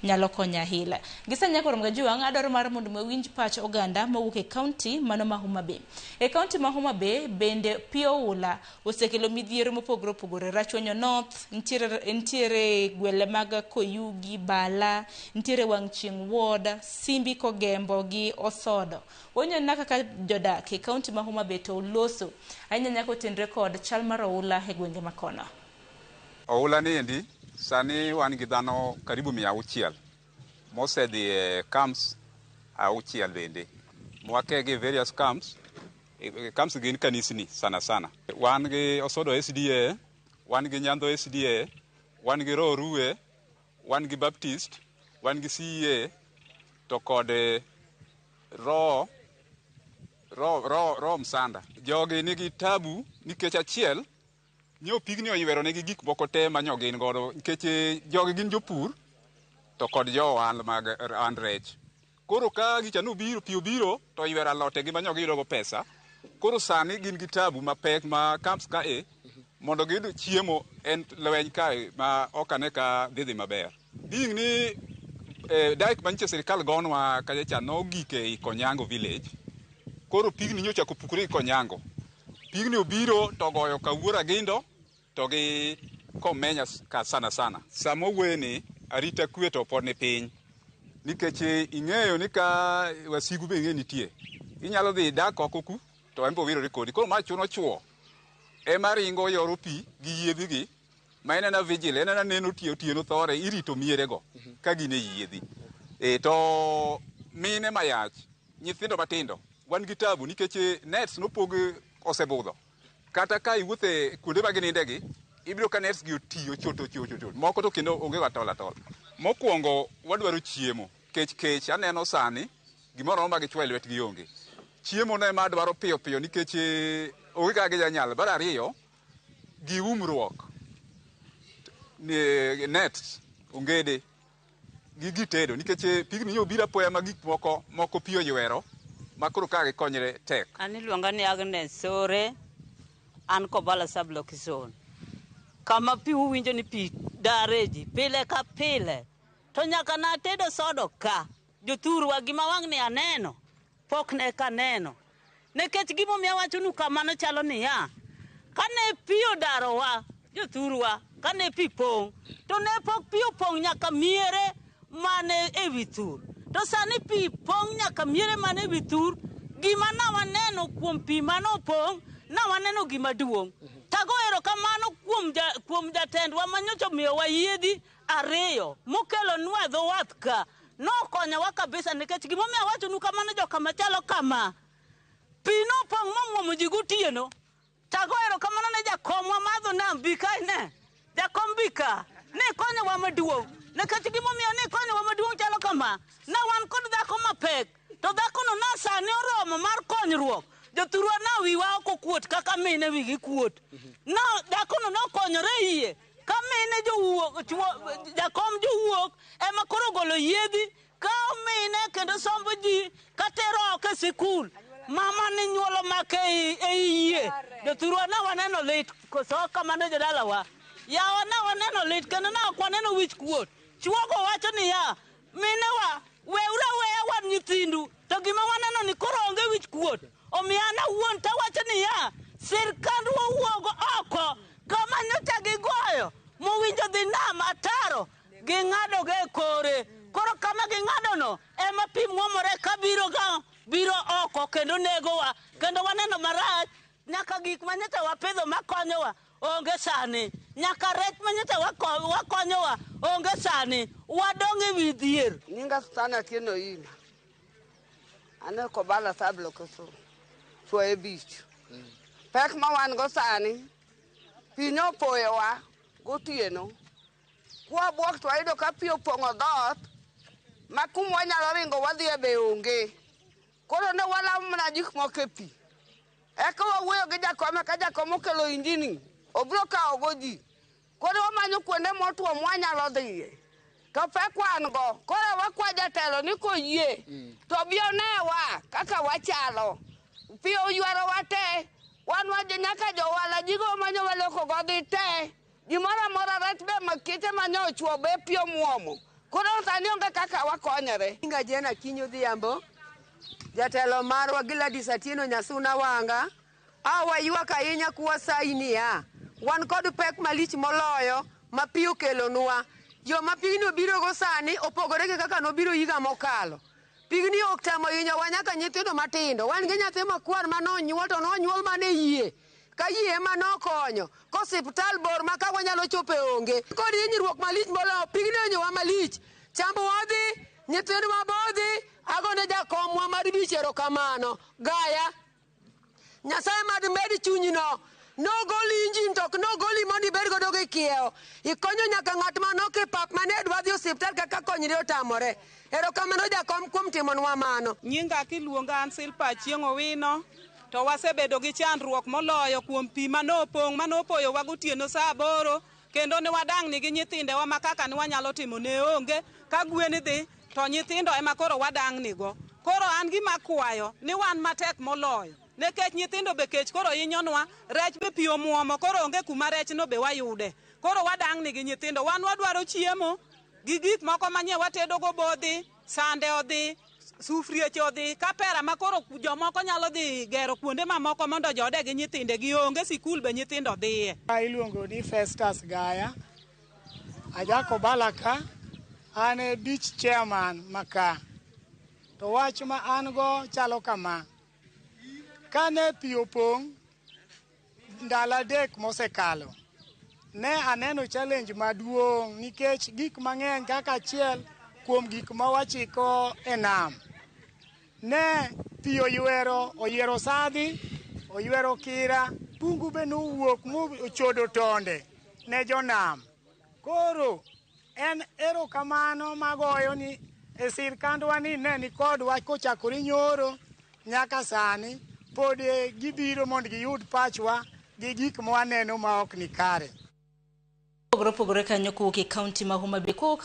nyalo konyo ahila. Gisani nyaka rom gajuang' adwaro mar mondo mi wawinj pach oganda mowuok e kaunti mano ma Homa Bay. E kaunti ma Homa Bay bende pi oula osekelo midhiero mopogore opogore. Rachuonyo North nitiere, nitiere gwele mag Koyugi, Bala, nitiere Wang' Chieng' Ward, Simbi Kogembo gi Osodo. Wawinjo kaka jodak e kaunti ma Homa Bay to oloso ahinya nyaka otenre kod chal mar oula e gwenge makono. Oula ni endi sani wan gi dhano karibu 600 mosedhi e camps 6 bende mwakegi various camps. Camps gin kanisni sana sana. Wan gi Osodo SDA, wan gi Nyandho SDA, wan gi Rorue, wan gi Baptist, wan gi CEA to kod ro ro ro ro Msanda. Jogi nigi tabu nikech achiel nyo pigni oywero negi gik moko te manyo gin godo nikech jogi gin jopur to kod jo ohala mag ohand rech. Koro ka gicha nobiro pi obiro to oywero alote gi manyo giyudo go pesa. Koro sani gin gi tabu mapek ma camps ka e mondo giyud chiemo en lweny kae ma ok ane ka dhi dhi maber. Being ni dike manyiche sirikal gonwa kacha cha nogik ei Konyango village. Koro pigni nyocha opukore gi Konyango. Pigni obiro to goyo Kawuor Agindo to gi Komenya ka sana sana. Sama owuoye ni arita kwe to pod ni piny. Nikech ing'eyo ni ka wasigu be ing'e nitie. Inyalo dhi dak oko ku to en be owirore kodi. Koro ma chuno chuo ema ringo yoro pi gi yiedhi gi ma en ena vigil en ena neno otieno thore irito miere go ka gin e yiedhi. To mine mayach, nyithindo matindo wan gi tabu nikech nets nopog osebudho. Kata ka iwuothe kuonde ma gininde gi, ibiro ka nets gi oti ochoto ochoto. Moko to kendo onge go atol atol. Mokwongo wadwaro chiemo. Kech kech aneno sani gimoro ma gichwo e lwetgi onge. Chiemo no ema adwaro piyo piyo nikech onge kaka ginyalo. Mar ariyo, gi umruok. Nets, ongede gi gitedo nikech pigni nyo biro apoya ma gik moko moko pi oywero ma koro kaka gikonyre tek. An iluonga ni Agnes Sore, an Kobala sub-location. Kama pi uwinjo ni pi dare ji pile ka pile. To nyaka natedo sodo ka, jothurwa gima wang' ni aneno, pok ne kaneno. Nikech gimomiyo awachonu kamano chalo niya, kane pi odarowa, jothurwa, kane pi pong', to ne pok pi opong' nyaka miere mane ewi thur. To sani pi pong' nyaka miere mane ewi thur, gima nawaneno kuom pi manopong', nawaneno gima duong'. Tago erokamano kuom jatendwa manyocha omiyowa yiedhi 2 mokelonwa e dho wath ka. Nokonyowa kabisa nikech gimomiyo awachonu kamano joka machalo kama. Pi nopong' momwomo ji gotieno. Tago erokamano ne jakomwa madho nam bi ka ine. Jakom bi ka. Ne konyowa maduong'. Nikech gimomiyo ne konyowa maduong' chalo kama. Na wan kod dhako mapek. To dhakono na sani oromo mar konyruok. Jothurwa na wiwa ok okuot kaka mine wigi kuot. Na dhakono nokonyore iye. Ka mine jowuok, chuo, jakom jowuok ema koro ogolo yiedhi kawo mine kendo sombo ji katero oko e sikul. Mama ni nyuolo make ei yie. Jothurwa na waneno lit koso kamano jodalawa. Yawa na waneno lit kendo na ok waneno wich kuot. Chuogo wacho niya, minewa weuru aweya wan nyithindu to gima waneno ni koro onge wich kuot. Omiyo an awuon tawacho niya, sirkandwa owuog oko kama nyocha gigoyo mowinjo dhi nam ataro ging'ado go e kore. Koro kama ging'ado no ema pi mwomore kabiro ga biro oko kendo negowa kendo waneno marach nyaka gik manyocha wapidho makonyowa onge sani. Nyaka rech manyocha wakonyowa onge sani. Wadong' e wi dhier. Nyinga Susana Atieno Ima. An e Kobala sub-location, Chwoye Beach. Pek ma wan go sani, pi nopoyowa gotieno. Kwabuok to wayudo ka pi opong'o dhoot ma kuma wanyalo ringo wadhiye be onge. Koro ne walamo mana gik moko e pi. Eka wawuoyo gi jakom ka jakom okelo injini, obiro kawo go ji. Koro wamanyo kuonde motwo mwanyalo dhiye. To pek wan go. Koro wakwa jatelo ni koyie to bi onewa kaka wachalo. Pi oywarowa te. Wan nyaka johala gigo manyo waloko go dhi te. Gimoro amora rech be makite manyo ochwo be pi omuomo. Koro sani onge kaka wakonyore. Nyinga Jane Akinyi Odhiambo, jatelo marwa Gladys Atieno Nyasuna Wanga. A waywak ahinya kwasayi niya, wan kod pek malich moloyo ma pi okelonwa. Yo ma pigni obirogo sani opogore gi kaka nobiro higa mokalo. Pigni ok tamo hinyowa nyaka nyithindo matindo. Wan gi nyathi makwar ma nonyuol to nonyuol mana e yie. Ka yie ema nokonyo. Kosiptal bor ma ka wanyalo chope onge. Kod hinyruok malich moloyo pigni ohinyowa malich. Chambwa odhi, nyithindwa be odhi. Agone jakomwa mar bich erokamano. Gaya. Nyasaye mad med chunyno. Nogoli injin to ok nogoli mondo ibed godo gi kiewo. Ikonyo nyaka ng'at manok e pap mane dwa dhi osiptal kaka konyre otamore. Erokamano jakom kuom timonwa mano. Nyinga kiluonga an Silpa Achieng' Owino to wasebedo gi chandruok moloyo kuom pi manopong' manopoyowa gotieno saa aboro kendo ne wadang'ni gi nyithindewa ma kaka ne wanyalo timo ne onge ka gwen dhi to nyithindo ema koro wadang'ni go. Koro an gima akwayo ni wan matek moloyo nikech nyithindo be kech koro hinyonwa, rech be pi omuomo koro onge kuma rech no be wayude. Koro wadang'ni gi nyithindo, wan wadwaro chiemo gi gik moko manye watedogo bodhi, sande odhi, sufrieche odhi, kapera ma koro jomoko nyalo dhi gero kuonde mamoko mondo joode gi nyithinde gi onge sikul be nyithindo dhiye. Iluongo ni Festus Gaya, aja Kobala ka, an e beach chairman maka. To wach ma an go chalo kama. Kane pi opong' ndalo adek mosekalo, ne aneno challenge maduong' nikech gik mang'eny kaka achiel kuom gik ma wachiko e nam. Ne pi oywero, oyiero sadhi, oywero kira, bungu be nowuok mochodo tonde ne jonam. Koro en erokamano magoyo ni e sirkandwa ni ne nikodwa kochakore nyoro nyaka sani pod gibiro mondo giyud pachwa gi gik ma waneno ma ok ni kare. Opogore opogore kanyo kowuok e kaunti ma Homa Bay. Kowuok